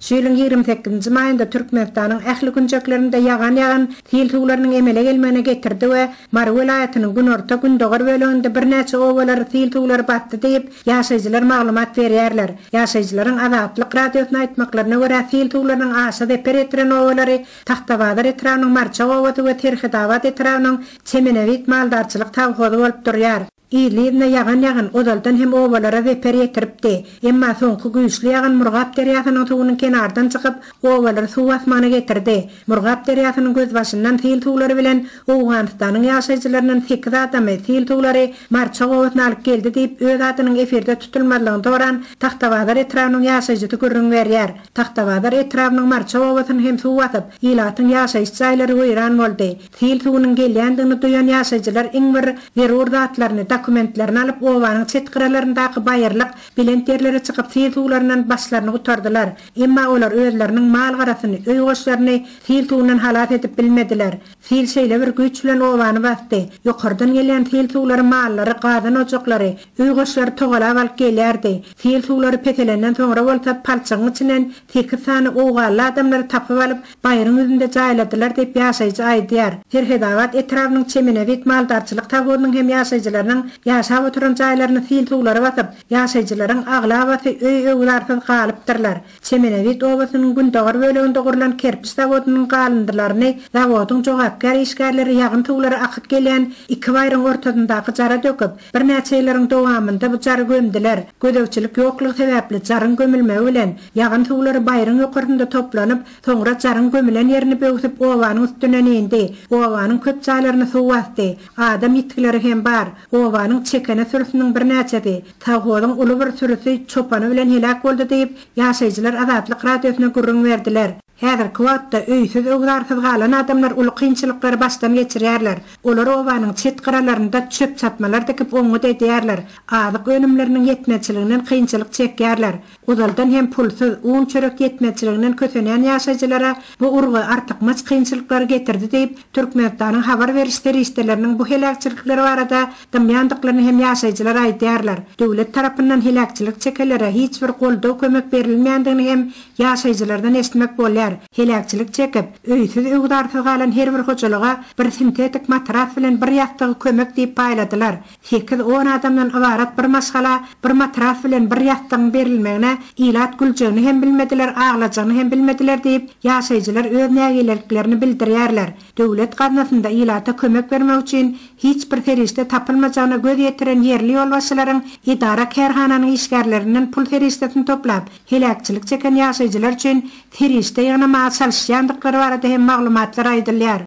Şu ýylyň 28-nji maýynda Türkmenistanyň ähli künjeklerinde ýagan ýagyn sil suwlarynyň emele gelmegine getirdi we Mary welaýatynyň günorta-gündogar böleginde birnäçe obalary sil suwlary basdy diýip, ýaşaýjylar maglumat berýärler. Ýaşaýjylaryň Azatlyk Radiosyna aýtmaklaryna görä, sil suwlarynyň aşa zeper ýetiren obalary Tagtabazar etrabynyň Marçak obasy we Serhetabat etrabynyň Çemenebit maldarçylyk sowhozy bolup durýar. Yzly-yzyna ýagan ýagyn ozaldan hem obalara zeper ýetiripdi. Emma soňky güýçli ýagyn Murgap derýasynyň suwunyň kenardan çykyp, obalary suw basmagyna getirdi. Murgap derýasynyň gözbaşyndan sil suwlary bilen Owganystanyň ýaşaýjylaryndan sekiz adamy sil suwlary Marçak obasyna alyp geldi diýip, öz adynyň efirde tutulmazlygyny soran Tagtabazar etrabynyň ýaşaýjysy gürrüň berýär. Tagtabazar etrabynyň Marçak obasyny hem suw basyp, ilatyň ýaşaýyş jaýlary weýran boldy. Sil suwunyň gelýändigini duýan ýaşaýjylar iň bir zerur zatlaryny, dokumentlerini alyp, obanyň çet gyralaryndaky baýyrlyk, belent ýerlere çykyp sil suwlaryndan başlaryny gutardylar. Emma olar özleriniň mal-garasyny, öý goşlaryny sil suwundan halas edip bilmediler. Sil şeýle bir güýç bilen obany basdy. Ýokardan gelýän sil suwlary mallary, gazan ojaklary, öý goşlary togalap alyp gelýärdi. Sil suwlary peselenden soňra bolsa palçygyň içinden sekiz sany owganly adamlary tapyp alyp, baýryň ýüzünde jaýladylar diýip, ýaşaýjy aýdýar. Serhetabat etrabynyň Çemenebit maldarçylyk sowhozynyň hem ýaşaýjylarynyň ýaşap oturan jaýlaryny sil suwlary basyp, ýaşaýjylaryň aglabasy öý-öwzarsyz galypdyrlar. Çemenebit obasynyň gündogar böleginde gurlan kerpiç zawodynyň galyndylaryny zawodyň jogapkär işgärleri ýagyn suwlary akyp gelýän iki baýryň ortasyndaky jara döküp, birnäçe ýyllaryň dowamynda bu jary gömdüler. Gözegçilik ýoklugy sebäpli jaryň gömülmegi bilen, ýagyn suwlary baýryň ýokarsynda toplanyp, soňra jaryň gömülen ýerini böwsüp obanyň üstünden indi. Obanyň köp jaýlaryny suw basdy. Adam ýitgileri hem bar. Obanyň çekene sürüsiniň birnäçesi, sowhozyň uly bir sürüsi çopany bilen heläk boldy diýip, ýaşaýjylar Azatlyk Radiosyna gürrüň berdiler. Häzirki wagtda öýsüz-öwzarsyz galan adamlar uly kynçylyklary başdan geçirýärler. Olar obanyň çet gyralarynda çöp-çatmalar dikip oňňut edýärler, azyk önümleriniň ýetmezçiliginden kynçylyk çekýärler. Ozaldan hem pulsuz, un-çörek ýetmezçiliginden kösenýän ýaşaýjylara bu urgy artykmaç kynçylyklary getirdi diýip, Türkmenistanyň habar beriş serişdeleriniň bu heläkçilikler barada dymýandyklaryny hem ýaşaýjylar aýdýarlar. Döwlet tarapyndan heläkçilik çekelere hiç bir goldaw-kömek berilmeýändigini hem ýaşaýjylardan eşitmek bolýar. Heläkçilik çekip, öýsüz-öwzarsyz galan her bir hojalyga bir sintetik matras bilen bir ýassygy kömek diýip paýladylar. Sekiz-on adamdan ybarat bir maşgala bir matras bilen bir ýassygyň berilmegine ilat güljegini hem bilmediler, aglajagyny hem bilmediler diýip, ýaşaýjylar öz nägileliklerini bildirýärler. Döwlet gaznasynda ilata kömek bermek üçin hiç bir serişde tapylmajagyna göz ýetiren ýerli ýolbaşçylaryň edara-kärhananyň işgärlerinden pul serişdesini toplap, heläkçilik çeken ýaşaýjylar üçin serişde ýygnamaga çalyşýandyklary barada hem maglumatlar aýdylýar.